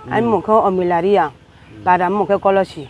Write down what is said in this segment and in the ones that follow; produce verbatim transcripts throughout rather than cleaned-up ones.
Aini mmung khe Omilaria, para mmung khe Kolosi.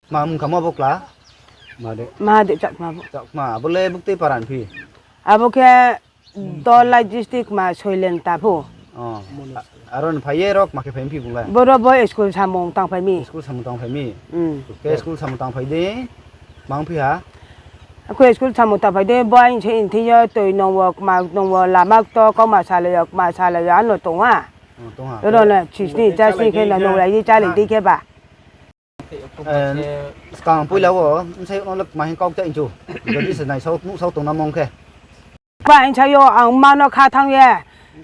Ma mung kamo abo kla? Mahadev Chakma bo. Chakma, abo le buktui para ni phi? Abo khe Dhalai district ma Soilen ta pho. Aro ni phai ye ro kma khe phai phi bung le? Boro bo school samung tangphai mi. School samung tangphai mi? Khe school samung tangphai di, mang phi ha? Akhe school samung tangphai di, bo aini se nthi yo toi nung wo, kma nung wo, lama kto, kauma salai yo, kma salai yo, ano tong ha. Ro no chisni chasni khe no nunglai di chálai di khe ba. Skang poila wo, bsayouh no le kma hing kau kchaih chu. Jodi se naisao, nuhsao tong na mong khe. Ba hing sa yo, ang mma no kha thanng ye.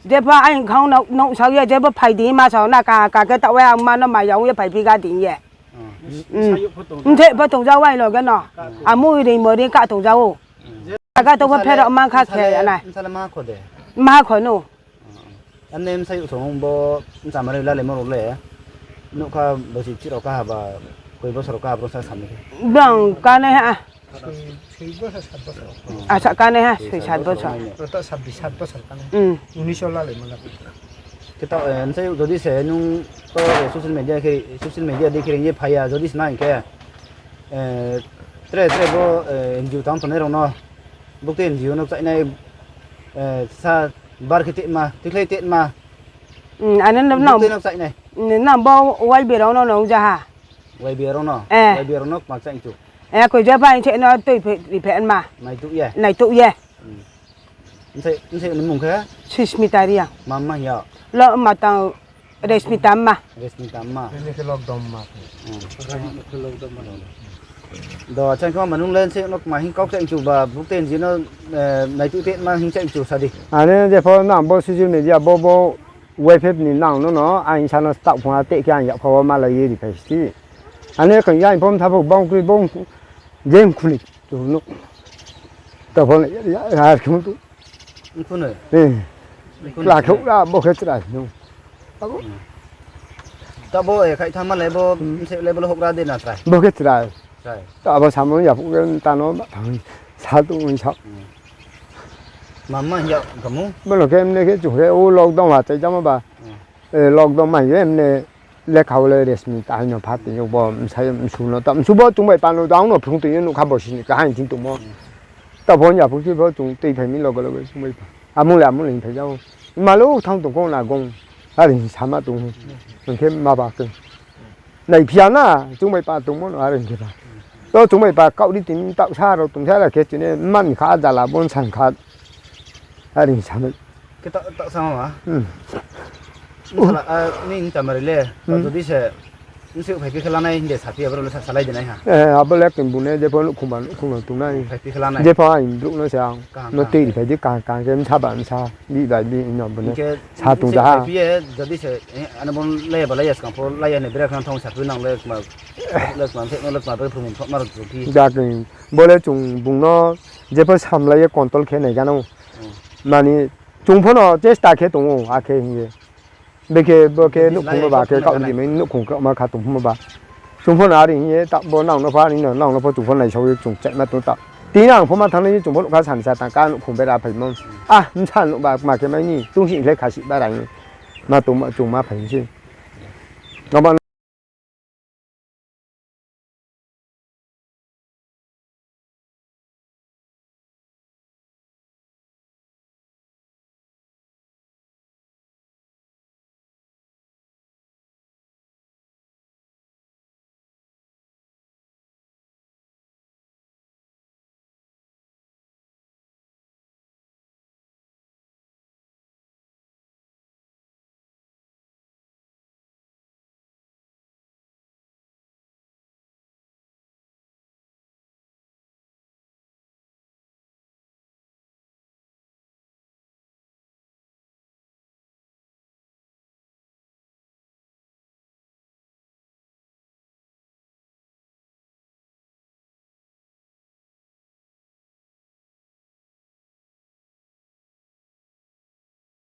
Jepho aini khang no nuhsao ye, jepho phai di ma sao na ka, ka khe taoh ye ang mma no maya ong ye phaiphi ga di ye. Bsayouh pho tong ja, aini loge no. Amo ri mo ri ka tong ja ou. Aga to pho pherao mang kha khe ya nai. Bsa le ma kho de? Ma kho no. Ane bsayouh song bo bchamari lalaimo rao le, nougkha bosi chih rao kaha ba, koi bosor rao kaha bro sa sami khe? Bang kanaiha. Asa kanaiha, soi sat bosor. Khe taoh, bsayouh jodi se nung to social media khe, social media dei khe reing ye phai ya, jodi se nai khe, tre tre bo N G O tang tongnai rao no, buktui N G O no kchaihnai, sa bar khe tma, tuikhlai tma. Ane no, buktui no kchaihnai. Nang bo Y B A rao no nung ja ha. Y B A rao no? Y B A rao no kma kchaih chu? Koi je bai se no tui ri phe ma. Naituh ye? Naituh ye. Bsayouh ni mmung khe? Susmita Reang. Ma mma hing ya? Lo ma tang Resmita mma. Resmita mma. Do, achang khe ma nung le bsayouh no kma hing kau kchaih chu ba, buktui N G O no, naituh tma hing kchaih chu sa di. Ane jepho nang bo social media bo bo Y F F ni nang no no, aini sa no staoh phung ha tei khe ang yakpha wo malai ye ri phai sti. Ane khe yang pho mtha pho bang kroi bang je mkhuni tu no. Taoh pho ar khe tu. Kla khouh ra bo khe chrai no. Taoh bo khaih thanngma le bo, bsayouh le bo le houhgra de na chrai? Bo khe chrai. Taoh abo samung yaphuh khe ta no ba thanng sa tong sa. Ma mma hing ya kamo? Bo no khe mne khe chung khe o lockdown ha chai jamo ba. Lockdown ma ye mne lekha wo le Resmita hing no pha tong ou bo bsa msu no ta msu bo chung bai pa no dang no phrung tong ye nougkha bosi ni kaham thing tongmo. Taoh pho yaphuh khe pho chung tui phai mi loge loge chung bai pa. Amung le amung le hing phai ja ou. Malo thanng tong kho na gong. Are hing sama tong ou. Hing khe ma ba khe. Naiphi ya na, chung bai pa tongmo no are hing khe ba. To chung bai pa kaoh ri tini taoh sa rao tong sa ra khe chini mma ni kha jala bo bsa ni kha. Are hing sa mai. Khe taoh, taoh sa ma? Bsala, nini bchamari le, jodi se, bsayouh phai khe khe lanai hing de saphi, abo rao le sa salai de nai ha. Abo le khe bung ne jepho nouhkhong ba nouhkhong no tongnai. Jepho aini brouh no se ang no tui ri phai di kaham kaham khe bsa ba bsa, bih bai bih no bung ne sa tong ja ha. Jodi se, ane bo lai ya ba lai ya skang pho lai ya ni bera khna thanng saphi nang le kma, le kma bsayouh no le kma bai phrung pho ma rao tong phi. Ja khe, bo le chung bung no jepho samlai ye control khe nai gana ou. Mani chung pho no chesta khe tong ou, akhe hing ye. Bekhe bo khe nouhkhong no ba khe kaoh ri mai nouhkhong kraoma kha tong pho ba. Chung pho no are hing ye ta bo nang no pha ni no nang no pho chung pho naisao ye chung chaima tong ta. Tini ang pho ma thanngnai ye chung pho nougkha sansa tang ka nouhkhong bera phaimo. A, bsa nouh ba kma khe mai ni, tungsih khlai khasih ba rai ni. Ma tongma chung ma phai se. Abo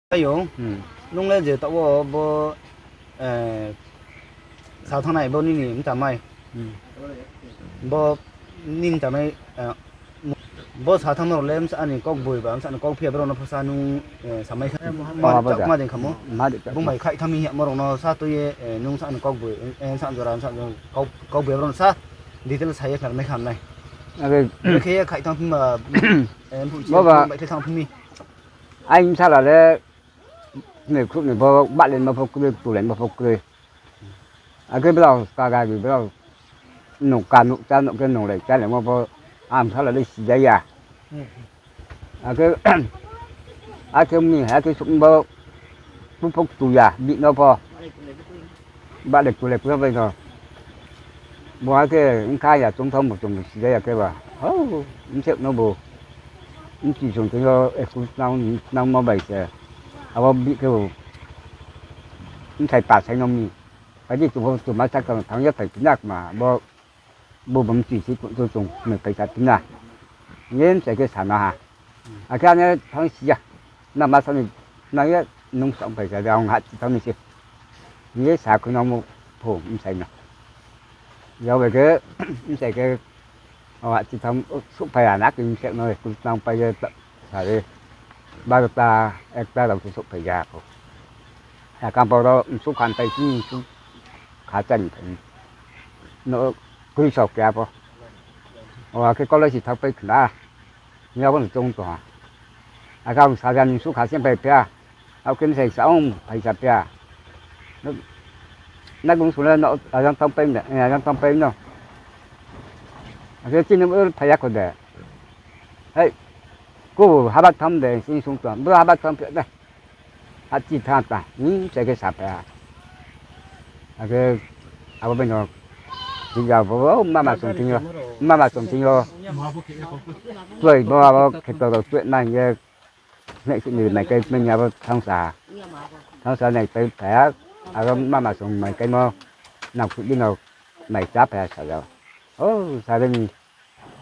Ayo, nung le je taoh wo bo, sa thanngnai bo nini mchamai. Bo nini mchamai, bo sa thanngmo rao le bsa ni kaugboiba, bsa ni kaugphi ya brao no pho sa nung, samai kha. Kma dei khamo. Bung bai khaih thanng mi hingmo rao no sa tui ye, nung sa ni kaugboiba, bsa jora, bsa jora, kaugboiba brao no sa detail sa ye khnari mai kha nai. Brekhe ye khaih thanng phi ma, mphuh si bai khe thanng phi mi. Ai bsala le, ni khruh ni bo bahlaimo pho kroi, tulaimo pho kroi. Akhe brao kaga ri brao nung ka nung chá nung khe nung lai chálaimo pho ang bsala le sija ya. Akhe, akhe mi, akhe sung bo, tu pho tu ya, bihih no pho. Bahlai tulai pho bai no. Bo akhe bkha ya tongthao mo tong sija ya khe ba. Hau, bseh no bo. Bchi sung thing yo, eku nang, nangmo bai se. Abo bihih khe bo. Bsai pa sai no mi. Phai di tu pho tu ma sa kha thanng ya phai phi na kma bo. Bo bo mchi si ku tu chung, me phai sa phi na. Hing ye bsai khe sa na ha. Akhe ane thanng si ya. Na ma sa ni, na ye nung sa phai sa de, ang ha chi thanng mi se. Hing ye sa khui no mo pho bsai no. Yag bai khe, bsai khe, o ha chi thanng, souhphai ya na khe bsai no, ku thanng pai ye, sa ye. Barota, ekta rao khe souhphai ya pho. Akhe bo ro msu khan pai si, msu kha chari phai. No, kroi sok ya pho. O akhe college si thanng pai khna. Hing ye abo no choung tong ha. Akhe ang saja ni msu kha se phai phi ya. Akhe bsai sa ong phai sa phi ya. Nagong sung le no, ajang thanng pai no. Akhe chini phai ya kho de. Hei, ko haba tham de, sing sung tong. Bro haba tham phi de. Hachi tha ta, hing se khe saphai ha. Akhe abo bai no, hing ya bo, mama song thing yo, mama song thing yo. Tuai bo abo kheto rao tuai nai hing ye, nai si ni mai kai mai ya bo thangsa. Thangsa nai pai phai ha, abo mama song mai kaimo, nang phuh di no mai chá phai ha sa ya. O, sa de ni,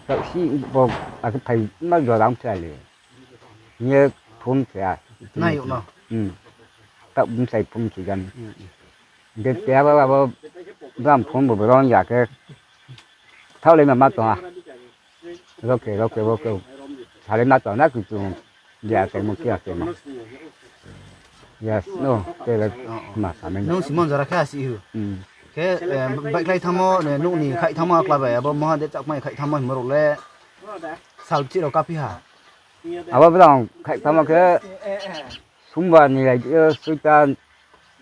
taoh si bo, akhe phai ma jora ong phai le. Hing ye phone khe a. Nai ou no? Taoh bsai phone khe gan. Hing khe keha ba abo, bram phone bo bron ya khe. Thaoh le ma ma tong ha. Ro khe, ro khe, ro khe. Sa le ma tong na khe chung. Ya tongmo khe ya tongmo. Yes, no, tele ma sa nai. Nung simon jora khe asi hu. Khe, baihkhlai thanngmo, nouh ni khaih thanngmo akla bai, abo Mahadev Chakma ni khaih thanngmo hingmo rao le sal bchi rao kaphi ha. Abo brao khaih thanngmo khe Sumbar ni lai yo soita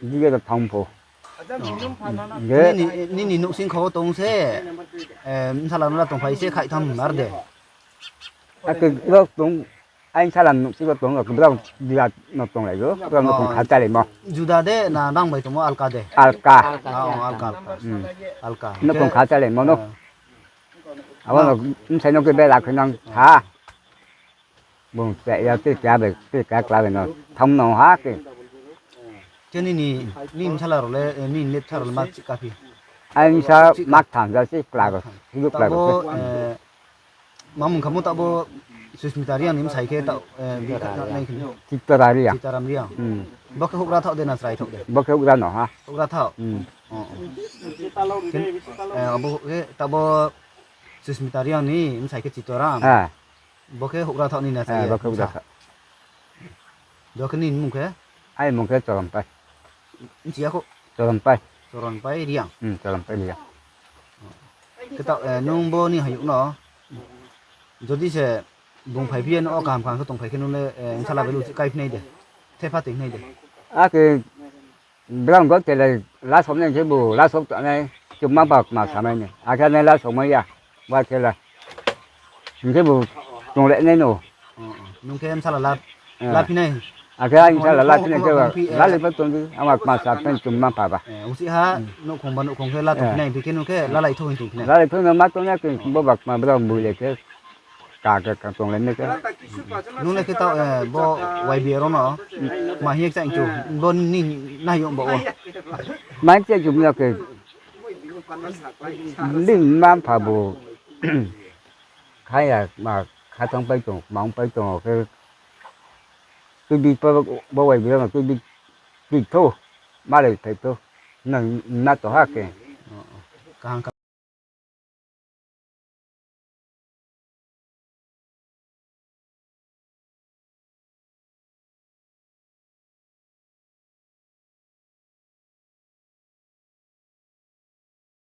dige rao thanng pho. Nini, nini nouhsing kho wo tong se, bsala no la tongphai se khaih thanng hing ar de. Akhe brao tong, aini bsala nouhsing wo tong, brao birat no tonglai ou, brao no tong kha chálaimo. Juda de na nang bai tongmo alka de? Alka. Alka, alka. No tong kha chálaimo no. Abo no bsai no khe bera khe nang ha. Bung cha ya tei keha bai, tei keha kla bai no tham no ha khe. Khe nini, nini bsala rao le, nini le bsa rao le ma chih kaphi? Aini bsa ma ktham ja se kla rao, hing kla rao se. Ma mung khamo taoh bo Susmita Reang ni bsai khe taoh, Chitra Reang. Chitaram Reang. Bo khe houhgra thaoh de na chrai thaoh de? Bo khe houhgra no ha. Houhgra thaoh? Abo khe taoh bo Susmita Reang ni bsai khe Chitaram. Bo khe houhgra thaoh ni na chrai ye? Bo khe houhgra thaoh. Do khe nini mung khe? Aini mung khe Choronpai. Bchi ya kho? Choronpai. Choronpai Reang. Choronpai Reang. Khe taoh, nung bo ni hayouh no, jodi se bung phaiphi ye no o kaham kaham khe tongphai khe nung le, bsala bai le uchih kaiphi nai de? Thepha toingphi nai de? Akhe brang go tele lasao nai khe bo lasao tongnai, chungma ba kma samai ni. Akhe nai lasao mai ya, ba khe la. Hing khe bo tong le nai no. Nung khe bsala la, laphi nai? Akhe aini bsala laphi nai khe ba, lalai pho tong di, ama kma sa pen chungma pha ba. Uchih ha, nouhkhong ba nouhkhong khe la tongphi nai, hing khe nung khe lalai thou hing tongphi nai? Lalai thou no ma tong ya khe, bo ba kma brao boi le khe. Ka khe ka tong le nai khe. Nung le khe taoh, bo Y B A rao no, ma hing ye kchaih chu, bo ni nai yong ba wo. Ma hing kchaih chu mla khe, bini mma mpha bo, kha ya, ma kha thanngpai tong, ma ongpai tong khe, Tuibi pho bo wai bira no tuibi tui thou, malai phai thou, nang na to ha khe. Kaham kha.